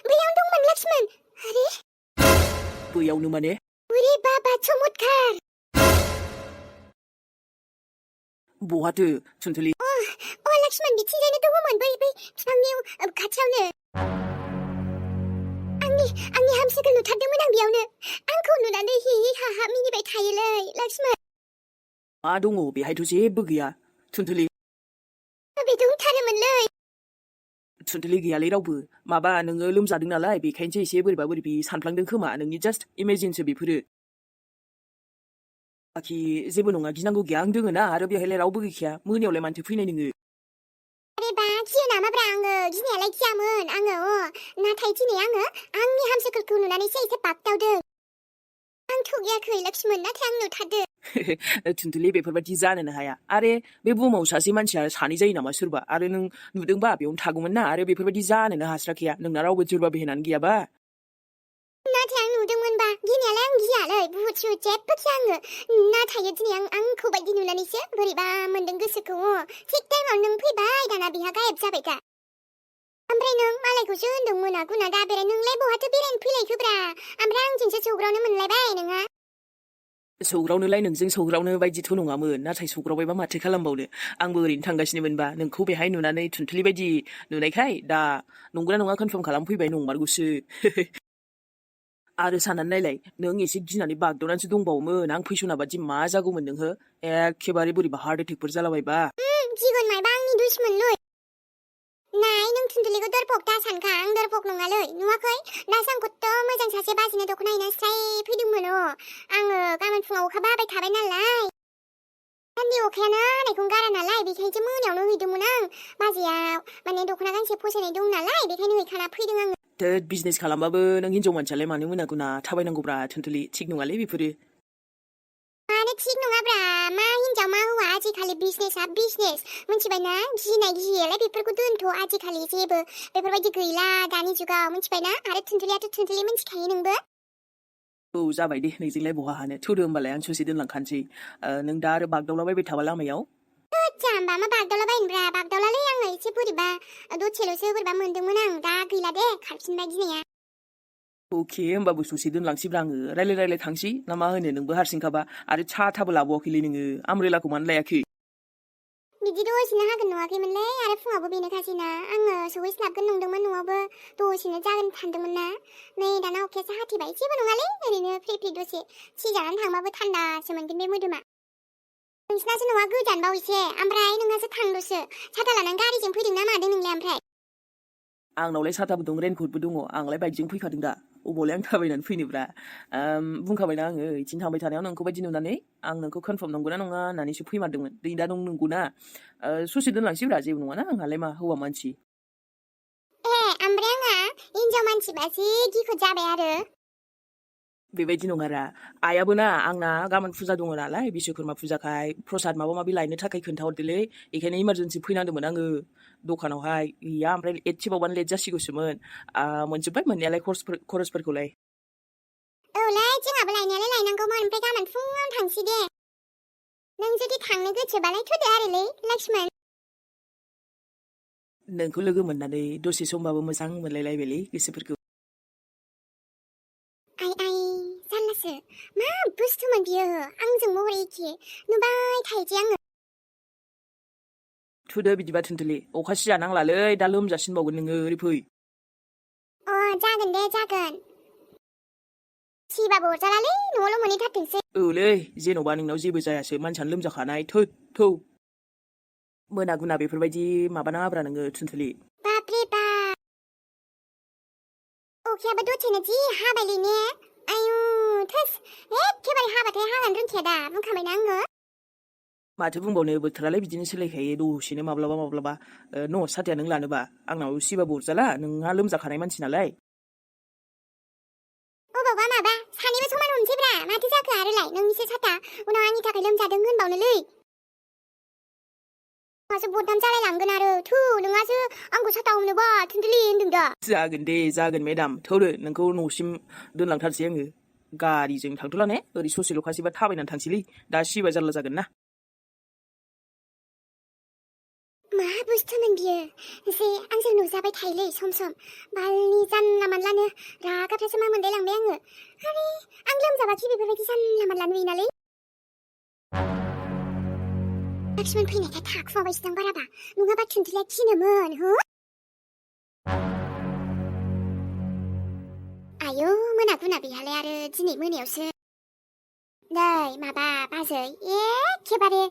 बैयावनो दंमोन लक्ष्मण अरे बैयावनो माने अरे बाबा चमत्कार बहाथो थुनथुलि लक्ष्मण बिथिंजायनो दङमोन बै बिफांनि खाथियावनो आंनि हामसिखौ नुथारदोंमोन आं बेयावनो आंखौ नुनानै हि हाहा मिनिबाय थायोलै लक्ष्मण मा दङ बेहायथ' जेबो गैया थुनथुलि बे दंथारोमोनलै थुनथुलि गैयालै रावबो माबा नोङो लोमजादों नालाय बेखायनोसो एसे बोरैबा बोरैबि सानफ्लांदों खोमा नोंनि जास्ट इमेजिनसो बेफोरो बाखि जेबो नङा गिनांगौ गैया आं दोङो ना आरो बेहायलाय रावबो गैखाया मोनायावलाय मानोथो फैनाय नोङो अरे बा गियो नामाब्रा आङो गिनायालाय गियामोन आङो नाथाय दिनै आङो आंनि हामसिखौ नुनानैसो एसे बागदावदों आंथ' गियाखै लक्ष्मण नाथाय आं नुथारदों थुनथुलि बेफोरबायदि जानोनो हाया आरे बे बुहुमाव सासे मानसिया सानै जायो नामा सोरबा आरो नों नुदोंबा बेयावनो थागौमोन ना आरो बेफोरबायदि जानोनो हास्राखाया नोंना रावबो जोरबा बेहेनानै गैयाबा नाथाय आं नुदोंमोनबा गिनायालाय आं गियालै बुहुद जेबो गिया आङो नाथाय दिनै आंखौ बायदि नुनानैसो बोरैबा मोनदों गोसोखौ थिग टाइमाव नों फैबाय दाना बिहा गायब जाबाय दा ओमफ्राय नों मालायखौसो होनदों मोना गुना दा बेराय नोंलाय बहाथो बेरायनो फैलायखोब्रा ओमफ्राय आंजोंसो सौग्रावनो मोनलायबाय नोंहा सौग्रावनोलाय नोंजों सौग्रावनो बायदिथ' नङामोन नाथाय सौग्रावबायबा माथो खालामबावनो आंबो ओरैनो थांगासिनोमोनबा नोंखौ बेहाय नुनानै थुनथुलि बायदि नुनायखाय दा नंगौना नङा कनफार्म खालामफैबाय नंमारगौसो आरो साननानै नायलाय नों एसे गिनानै बागदावनानैसो दंबावोमोन आं फैसना बादि मा जागौमोन नोङो एखेबारे बोरैबा हार्ट एटेकफोर जालाबायबा गिगोन मायबा आंनि दुश्मनलै नाय नों थुनथुलिखौ दरपक दा सानखा आं दरपक नङालै नुवाखै दासो आं खथ' मोजां सासे बाजिनो दख'ना हैना स्राय फैदोंमोन आङो गाबोन फुङाव अखा बाबाय थाबाय नालाय साननि अखायानो हानायखौनो गारा नालाय बेखायनोसो मोनायावनो हैदोंमोन आं बाजैया माने दख'ना गांसे फसायनाय दं नालाय बेखायनो हैखाना फैदों आङो बिजनेस खालामबाबो नों हिनजाव मानसियालाय मानो मोनागौना थाबायनांगौब्रा थुनथुलि थिग नङालै बेफोरो मानो थिग नङाब्रा मा हिनजाव मा हौवा आजिखालि बिजनेसआ बिजनेस मिथिबायना गिनाय गियैलाय बेफोरखौ दोनथ' आजिखालि जेबो बेफोरबायदि गैला दानि जुगाव मिथिबायना आरो थुनथुलियाथ' थुनथुलि मिथिखायो नोंबो औ जाबाय दे नोंजोंलाय बहा हानो थौदो होमबालाय आं ससे दोनलांखानोसै नों दा आरो बागदावलाबायबाय थाबा लामायाव जाम्बा मा बागदावलाबायनोब्रा बागदावलालै आङो एसे बोरैबा दसेल'सो बोरैबा मोनदोंमोन आं दा गैला दे खारफिनबाय गिनाया अके होमबाबो ससे दोनलांसैब्रा आङो रायलाय थांसै ना मा होनो नोंबो हारसिंखाबा आरो साथाबो लाबावाखैलै नोङो आमब्रेलाखौ मानो लायाखै बिदि दसेनो हागोन नुवाखैमोनलै आरो फुङावबो बेनोखासैना आङो सहैस्लाबगोन नंदोंमोन न'आवबो दसेनो जागोन सानदोंमोन ना नै दाना अखायासो हाथिबाय जेबो नङालै ओरैनो फ्रि दसे सिजानानै थांबाबो थान्दासो मोनगोन बे मोदोमा नोंसिनासो न'आ गोजानबाव एसे ओमफ्राय नोंहासो थांल'सो साथा लानानै गारिजों फैदों ना मादों नोंलाय ओमफ्राय आंनावलाय साथाबो दं रेनकटबो दङ आंलाय बाइकजों फैखादों दा अबावलाय आं थाबायनानै फैनोब्रा बुंखाबायना आङो इथिं थांबाय थानायाव नोंखौ बायदि नुनानै आं नोंखौ कनफार्म नंगौना नङा होननानैसो फैमारदोंमोन दा नों नंगौना ससे दोनलांसैब्रा जेबो नङाना आंहालाय मा हौवा मानसि ओमफ्राय आंहा हिनजाव मानसिबासो गिखो जाबाय आरो बेबायदि नङारा आइयाबो ना आंना गाबोन फुजा दङ नालाय बिश्वकर्मा फुजाखाय प्रसाद माबा माबि लायनो थाखाय खोन्थाहरदोलै बेखायनो इमारजेन्सि फैनांदोंमोन आङो दखानावहाय गैया ओमफ्राय एसेबावबानो लेट जासिगौसोमोन मोनजोब्बाय मोननायालाय खरसफोरखौलाय औलै जोंहाबो लायनायालाय लायनांगौमोन ओमफ्राय गाबोन फुङाव थांसै दे नों जुदि थांनो गोसोबालाय थुदो आरोलै लक्ष्मण नोंखौ लोगो मोननानै दसे समबाबो मोजां मोनलायलायबायलै गोसोफोरखौ जारलासो मा बुस्थुमोन बियो आंजों महर एखे नुबाय थायो जे आङो थुदो बिदिबा थुनथुलि अखा सिजानांलालै दा लोमजासिनबावगोन नोङो ओरै फै जागोन दे जागोन सिबाबो अरजालालै न'आवल' मोनहैथारथोंसै औलै जेन'बा नोंनाव जेबो जायासो मानसियानो लोमजाखानाय थौ मोना गुना बेफोरबायदि माबानाङाब्रा नोङो थुनथुलि बापरे बाप अखायाबो दसेनो जि हाबायलै ने आयु थोस एखेबारे हाबाथाय हागानो रोंखाया दा बुंखाबायना आङो माथो बुंबावनो बोथोरालाय बिदिनो सोलायखायो दसेनो माब्लाबा साथाया नों लानोबा आंनाव सिबाबो अरजाला नोंहा लोमजाखानाय मानसि नालाय अबावबा माबा सानैबो समान हमसैब्रा माथो जाखो आरोलाय नोंनिसो साथा उनाव आंनि थाखाय लोमजादों होनबावनोलै नोंहासो बदनाम जालायलांगोन आरो थु नोंहासो आंखौ साथा हमनोबा थुनथुलि होनदों दा जागोन दे जागोन मेडाम थौदो नोंखौ न'सिम दोनलांथारसै आङो गारिजों थांथ'ला ने ओरै ससेल'खासैबा थाबायनानै थांसैलै दा सिबा जारला जागोन ना मा बुस्थुमोन बियो एसे आंजों नुजाबाय थायोलै सम सम बालनि जानला मानलानो रागाफ्रासो मा मोनलायलांबाय आङो आरे आं लोमजाबाखि बेफोरबायदि जानला मानला नुयोनालै लक्ष्मण फैनायखाय थाखुमाबायसोदां बाराबा नङाबा थुनथुलिया थिनोमोन हो आयौ मोना गुना बेहालाय आरो दिनै मोनायावसो नै माबा बाजै एखेबारे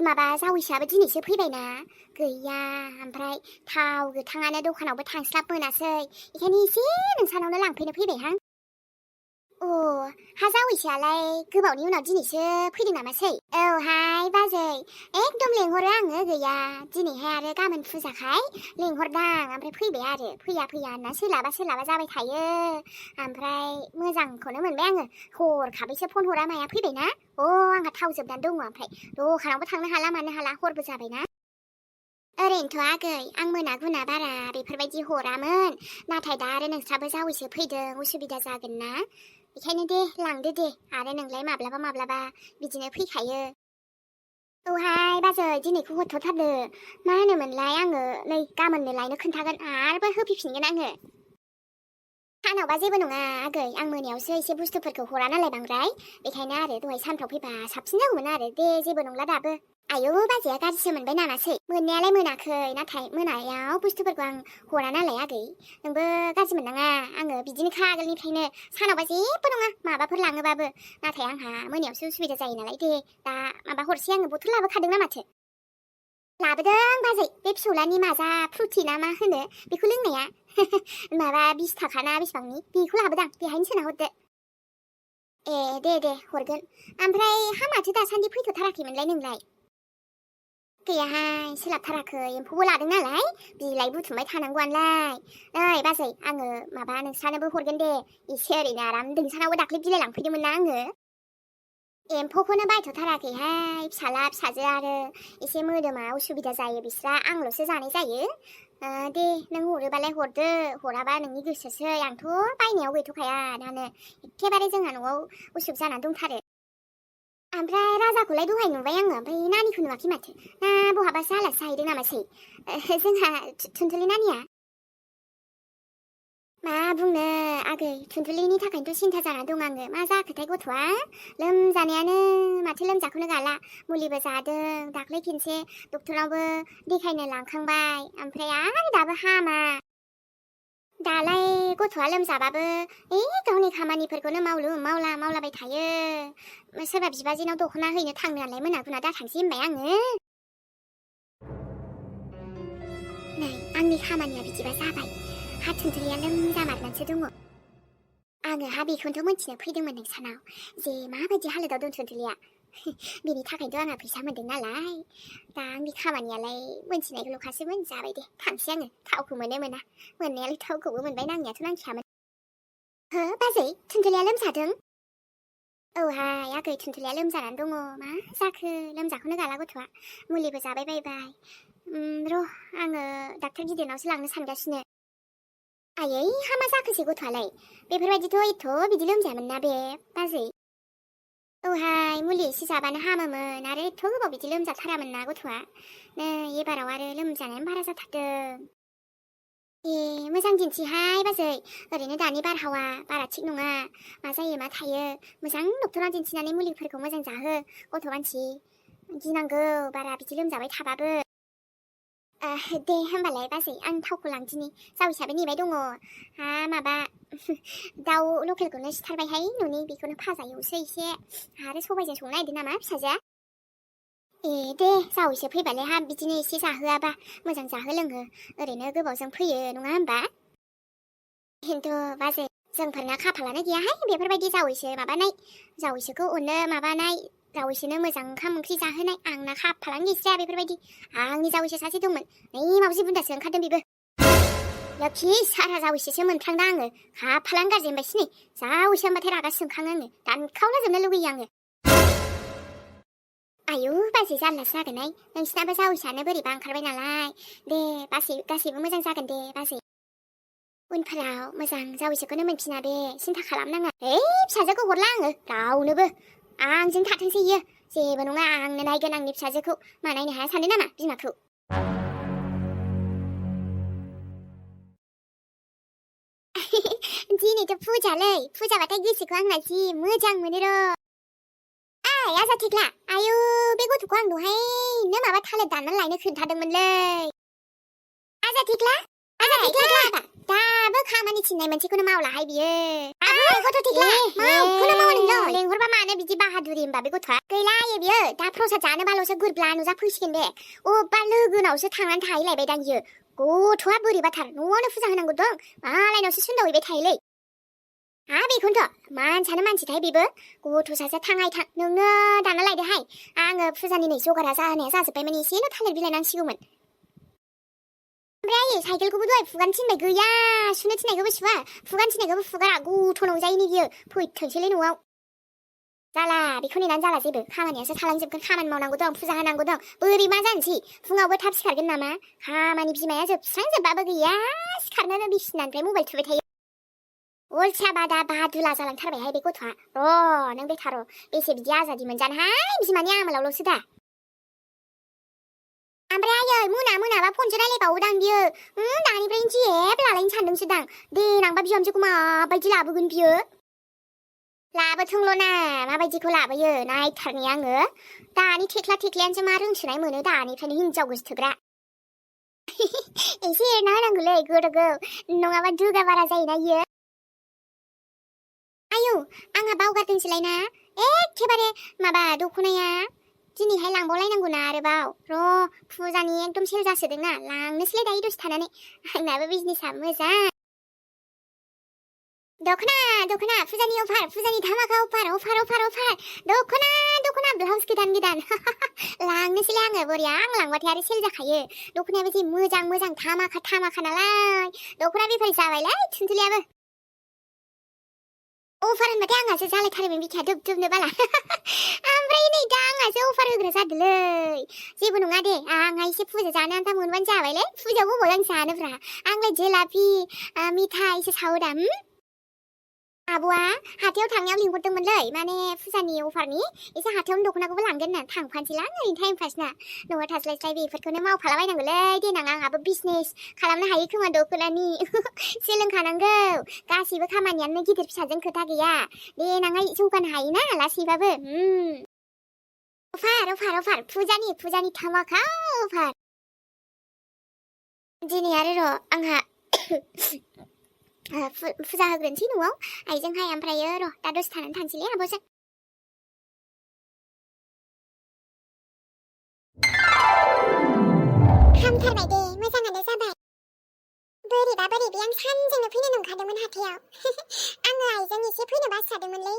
माबा जावैसोआबो दिनैसो फैबायना गैया ओमफ्राय थाव गोथाङानो दखानावबो थांस्लाब मोनासै बेखायनो एसे नोंसानावनो लांफैनो फैबायहां अ हा जावैसोआलाय गोबावनि उनाव दिनैसो फैदों नामासै औहाय बाजै एकदम लेंहरो आङो गैया दिनैहाय आरो गाबोन फुजाखाय लेंहरदां ओमफ्राय फैबाय आरो फैया होनना सोलाबा जाबाय थायो ओमफ्राय मोजांखौनो मोनबाय आङो हरखाबैसो फन हरा माया फैबायना आंहा थाव जोबनानै दङ ओमफ्राय दखानावबो थांनो हाला मानो हाला हरबो जाबायना ओरैनोथ' आगै आं मोना गुना बारा बेफोरबायदि हरामोन नाथाय दा आरो नोंस्राबो जावैसो फैदों उसुबिदा जागोन ना बेखायनो दे लांदो दे आरो नोंलाय माब्लाबा बिदिनो फैखायो औहाय बाजै दिनैखौ हरथ'थारदो मा होनोमोनलाय आङो नै गाबोननो लायनो खोन्थागोन आरोबो होफैफिनगोन आङो सानावबा जेबो नङा आगै आं मोनायावसो एसे बुस्थुफोरखौ हरा नालाय बांद्राय बेखायनो आरो दहाय सानफ्राव फैबा साबसिन जागौमोन आरो दे जेबो नंला दाबो आयौ बाजैया गाज्रिसो मोनबाय नामासै मोननायालाय मोनाखै नाथाय मोनायाव बुस्थुफोरखौ आं हरा नालाय आगै नोंबो गाज्रि मोननाङा आङो बिदिनोखा आगोलनिफ्रायनो सानावबा जेबो नङा माबाफोर लाङोबाबो नाथाय आंहा मोनायावसो उसुबिदा जायो नालाय दे दा माबा हरसै आङो बथल लाबोखादों ना माथो लाबोदों बाजै बे फिसौलानि माजा फ्रुटि ना मा होनो बेखौ लोंनाया माबा 20 थाखा ना बेसेबांनि बेखौ लाबोदां बेहायनो सोना हरदो ए दे हरगोन ओमफ्राय हा माथो दासान्दि फैथ'थाराखैमोनलाय नोंलाय गैयाहाय सोलाबथाराखै एम्फौबो लादों नालाय बिलाइ बुथुमबाय थानांगौआनोलाय नै बाजै आङो माबा नोंसानोबो हरगोन दे एसे ओरैनो आराम नोंसानावबो दाख्लै बिलाइ लांफैदोंमोन ना आङो एम्फौखौनो बायथ'थाराखैहाय फिसाला फिसाजो आरो एसे मोदोमा उसुबिदा जायो बिस्रा आंल'सो जानाय जायो दे नों हरोबालाय हरदो हराबा नोंनि गोसोसै आंथ' बायनायाव गैथ'खाया दानो एखेबारे जोंहा न'आव उसुब जानानै दंथारो ओमफ्राय राजाखौलाय दहाय नुबाय आङो ओमफ्राय नानिखौ नुवाखै माथो ना बहाबासो आलासि जाहैदों नामासै जोंहा थुनथुलि नानिया मा बुंनो आगै थुनथुलिनि थाखायनोथ' सिन्था जाना दं आङो मा जाखोथाय गथ'आ लोमजानायानो माथो लोमजाखौनो गाला मुलिबो जादों दाख्लै खेनसे डक्टरनावबो देखायनो लांखांबाय ओमफ्राय आरो दाबो हामा दालाय गथ'आ लोमजाबाबो गावनि खामानिफोरखौनो मावलाबाय थायो सोरबा बिबाजैनाव दख'ना हैनो थांनोलाय मोना गुना दा थांसै होनबाय आङो नै आंनि खामानिया बिदिबा जाबाय हा थुनथुलिया लोमजामारनानैसो दङ आङो हा बेखौनोथ' मोनथिनो फैदोंमोन नोंसानाव जे माबायदि हालोदाव दं थुनथुलिया बेनि थाखायनोथ' आंहा फैसा मोनदों नालाय दा आंनि खामानियालाय मोनथिनायल'खासोमोन जाबाय दे थांसै आङो थावखौ मोना मोननायालाय थावखौबो मोनबाय नांनायाथ' नांखायामोन हो बाजै थुनथुलिया लोमजादों औहाय आगै थुनथुलिया लोमजानानै दङ मा जाखो लोमजाखौनो गाला गथ'आ मुलिबो जाबाय बायबाय र' आङो डाक्टार गिदिरनावसो लांनो सानगासिनो आयै हामा जाखोसै गथ'आलाय बेफोरबायदिथ' एथ' बिदि लोमजायामोन ना बे बाजै औहाय मुलि एसे जाबानो हामोमोन आरो एथ' गोबाव बिदि लोमजाथारामोन ना गथ'आ नै एबाराव आरो लोमजानायानो बारा जाथारदों ए मोजां दिन्थिहाय बाजै ओरैनो दानि बारहावा बारा थिग नङा मा जायो मा थायो मोजां डक्टरनाव दिन्थिनानै मुलिफोरखौ मोजां जाहो गथ' मानसि गिनांगौ बारा बिदि लोमजाबाय थाबाबो दे होमबालाय बाजै आं थावखौ लांदिनि जावैसाबो नेबाय दङ हा माबा दाउ लकेलखौनो सिथारबायहाय न'नि बेखौनो भाजा एवसै एसे आरो सबायजों संनो नागिरदों नामा फिसाजोआ ए दे जावैसो फैबालाय हा बिदिनो एसे जाहोआबा मोजां जाहो लोंहो ओरैनो गोबावजों फैयो नङा होमबा खिन्थु बाजै जोंफोरना खाफालानो गैयाहाय बेफोरबायदि जावैसो माबानाय जावैसोखौ अननो माबानाय जावैसोनो मोजां ओंखाम ओंख्रि जाहोनाय आंना खाफालानो गैस्राया बेफोरबायदि आंनि जावैसो सासे दंमोन नै मावजि बुन्दासो ओंखारदों बेबो लोखि सारा जावैसोसो मोनफ्लांदा आङो खाफालानो गाज्रि होनबायसो नै जावैसो होनबाथाय रागा जोंखाङो आङो दानखावना जोबनो लुगैयो आङो आयौ बाजै जारलासो जागोनहाय नोंसिनाबो जावैसानो बोरैबा ओंखारबाय नालाय दे गासैबो मोजां जागोन दे बाजै उनफोराव मोजां जावैसोखौनो मोनफिना बे सिन्था खालामनाङा फिसाजोखौ हरला आङो रावनोबो आंजों थाथोंसै इयो जेबो नङा आंनो नायगोन आंनि फिसाजोखौ मा नायनो हाया सानो नामा बिमाखौ दिनैथ' फुजालै फुजाबाथाय गोसोखौ आंना जि मोजां मोनो र' आजा थेख्ला आयु बे गथ'खौ आं दहायनो माबा थालिर दाननानै लायनो खोन्थादोंमोनलै आजा थेख्ला दाबो खामानि थिननाय मोनसेखौनो मावलाहाय बियो गथ' थेख्ला माखौनो मावा नोंलाय लेंहरबा मानो बिदि बाहादुरि होमबा बे गथ'आ गैलायो बियो दा प्रसाद जानोबाल'सो गुरब्ला नुजाफैसिगोन बे अबेबा लोगोनावसो थांनानै थाहैलायबायदां बियो गथ'आ बोरैबाथार न'आवनो फुजा होनांगौ दं मालायनावसो सुन्दावहैबाय थायोलै बेखौनोथ' मानसियानो मानसिथाय बेबो गथ' सासे थाङाय थां नोंनो दाना लायदोहाय आङो फुजानि नै जगारा जाहोनाया जाजोब्बायमोन एसेल' थालिर बिलाइ नांसिगौमोन ओमफ्राय साइकेलखौबो दहाय फुगानो थिनबाय गैया सुनो थिननायखौबो सुवा फुगानो थिननायखौबो फुगारा गथ' नंजायैनि बियो फैथोंसैलै न'आव जाला बेखौ नेनानै जाला जेबो खामानियासो थालांजोबगोन खामानि मावनांगौ दं फुजा होनांगौ दं बोरै मा जानोसै फुङावबो थाब सिखारगोन नामा खामानि बिमाया जोबस्रांजोबबाबो गैया सिखारनोनो बिसिनानिफ्राय मबाइल थुबाय थायो अलसिया बादुला जालांथारबायहाय बे गथ'आ र' नों बेथार' बेसे बिदि आजादि मोनजानोहाय बिमानि आमोलावल'सो दा ओमफ्राय आयै मोनाबा फनसो रायलायबावोदां बियो दानिफ्रायनो जेब लालायनो सानदोंसोदां देनांबा बिहामजोखौ माबायदि लाबोगोन बियो लाबोथोंल'ना माबायदिखौ लाबोयो नायथारनि आङो दानि थेख्लायानोसो मा रोंसोनाय मोनो दानिफ्रायनो हिनजाव गोसोथोग्रा एसे एरना होनांगौलै गोदोगौ नङाबा दुगा बारा जायोना इयो आयौ आंहा बावगारदोंसोलायना एखेबारे माबा दख'नाया दिनैहाय लांबावलायनांगौना आरोबाव र' फुजानि एकदम सेल जासोदोंना लांनोसैलाय दायो दसे थानानै आंनाबो बिजनेसा मोजां दख'ना फुजानि अफार फुजानि धामाका अफार दख'ना ब्लाउस गोदान लांनोसैलाय आङो बरिया आं लांबाथाय आरो सेल जाखायो दख'नायाबो जि मोजां धामाका नालाय दख'ना बेफारि जाबायलै थुनथुलियाबो अफार होनबाथाय आंहासो जालायथारोमोन बिखाया दुबनो बाला ओमफ्राय नै दा आंहासो अफार होग्रा जादोलै जेबो नङा दे आंहा एसे फुजा जानो आन्था मोनबानो जाबायलै फुजायाव बबाव आं जानोब्रा आंलाय जेलापि मिथाइसो सावोदा आब'आ हाथायाव थांनायाव लिंहरदोंमोनलै माने फुजानि अफारनि एसे हाथायावनो दख'नाखौबो लांगोन ना थांफानोसैलां ओरैनो टाइम पास ना न'आव थास्लायस्लाय बेफोरखौनो मावफालाबायनांगौलै देनां आंहाबो बिजनेस खालामनो हायो खोमा दख'नानि सोलोंखानांगौ गासिबो खामानियानो गिदिर फिसाजों खोथा गैया देनांहाय जौगानो हायोना लासैबाबो अफार फुजानि धामाका अफार दिनै आरो र' आंहा फुजा होग्रोनोसै न'आव आइजोंहाय ओमफ्रायो र' दा दसे थानानै थांसैलै आब'जों हामथारबाय दे मोजाङानो जाबाय बोरैबा आं सानजोंनो फैनो नंखादोंमोन हाथायाव आङो आइजों एसे फैनो बासादोंमोनलै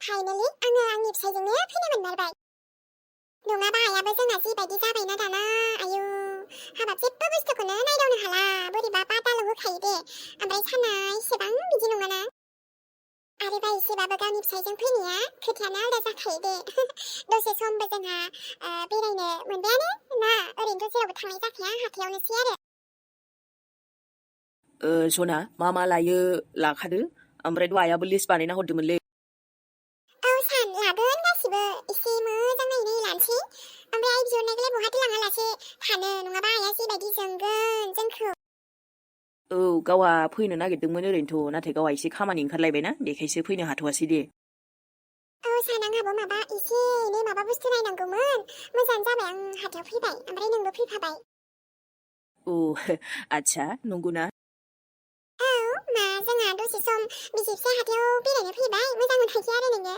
फाइनालि आङो आंनि फिसाइजोंनो फैनो मोनमारबाय नङाबा आइयाबो जोंना जिबायदि जाबायना दाना आयु हाबाब जेबो बुस्थुखौनो नायदावनो हाला बोरैबा बादाल' होखायो दे ओमफ्राय साना एसेबां बिदि नङाना आरोबा एसेबाबो गावनि फिसाइजों फैनाया खोथायानो आलादा जाखायो दे दसे समबो जोंहा बेरायनो मोनबायानो ना ओरैनोथ' जेरावबो थांनाय जाखाया हाथायावनोसै आरो सना मा लायो लाखादो ओमफ्राय आइयाबो लिस्ट बानायना हरदोंमोनलै सान लागोन गासिबो एसे मोजां नायै लानोसै ओमफ्राय आइ बिहरनायखौलाय बहाथो लाङालासे थानो नङाबा आइया जेबायदि जोंगोन जोंखौ गावहा फैनो नागिरदोंमोन ओरैनोथ' नाथाय गावहा एसे खामानि ओंखारलायबायना बेखायसो फैनो हाथ'वासै दे सान आंहाबो माबा एसे एनै माबा बुस्थु नायनांगौमोन मोजां जाबाय आं हाथायाव फैबाय ओमफ्राय नोंबो फैफाबाय आच्छा नंगौना मा जोंहा दसे सम बिसि फिसा हाथायाव बेरायनो फैबाय मोजां मोनखायो आरो नोङो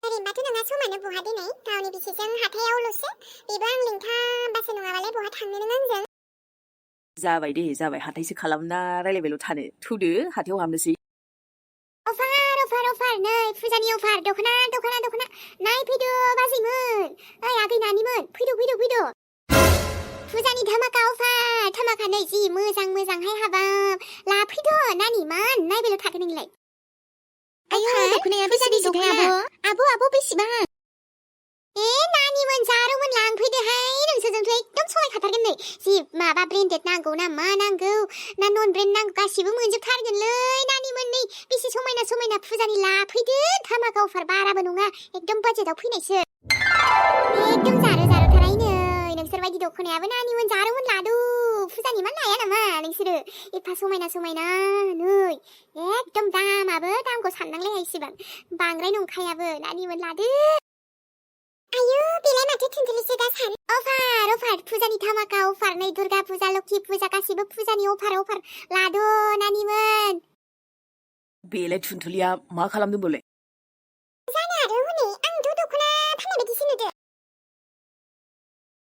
ओरैनोबाथ' नोंहा समानो बहा दिनै गावनि बिसिजों हाथायावल'सो बेबो आं लिंथाबासो नङाबालाय बहा थांनो नों आंजों जाबाय दे जाबाय हाथायसो खालामना रायलायबायल' थानो थौदो हाथायाव हाबनोसै अफार नै फुजानि अफार दख'ना नायफैदो बाजैमोन ओइ आगै नानिमोन फैदो फुजानि धामाका अफार नै जि मोजांहाय हाबाब लाफैदो नानि मान नायबायल' थागोन नोंलाय आयौ दख'नाया बेसेबां आब' बेसेबां नानिमोन जारौमोन लांफैदोहाय नोंसोरजोंथ' एकदम समायखाथारगोन नै जि माबा ब्रेन्डेड नांगौ ना मा नांगौ ना नन ब्रेन्ड नांगौ गासिबो मोनजोबथारगोनलै नानिमोन नै बेसे समायना फुजानि लाफैदो धामाका अफार बाराबो नङा एकदम बाजेटाव फैनायसो एकदम जारो नै नोंसोरबायदि दख'नायाबो नानिमोन जारौमोन लादु फुजानि मान लाया नामा नोंसोरो एफा समायना नै एकदम दामाबो दामखौ साननांलाया इसेबां बांद्राय नंखायाबो नानिमोन लादो आयु बेलाय माथो थुनथुलिसो दा सान अफार फुजानि धामाका अफार नै दुर्गा फुजा लक्ष्मी फुजा गासिबो फुजानि अफार लादो नानिमोन बेलाय थुनथुलिया मा खालामदों बोलाय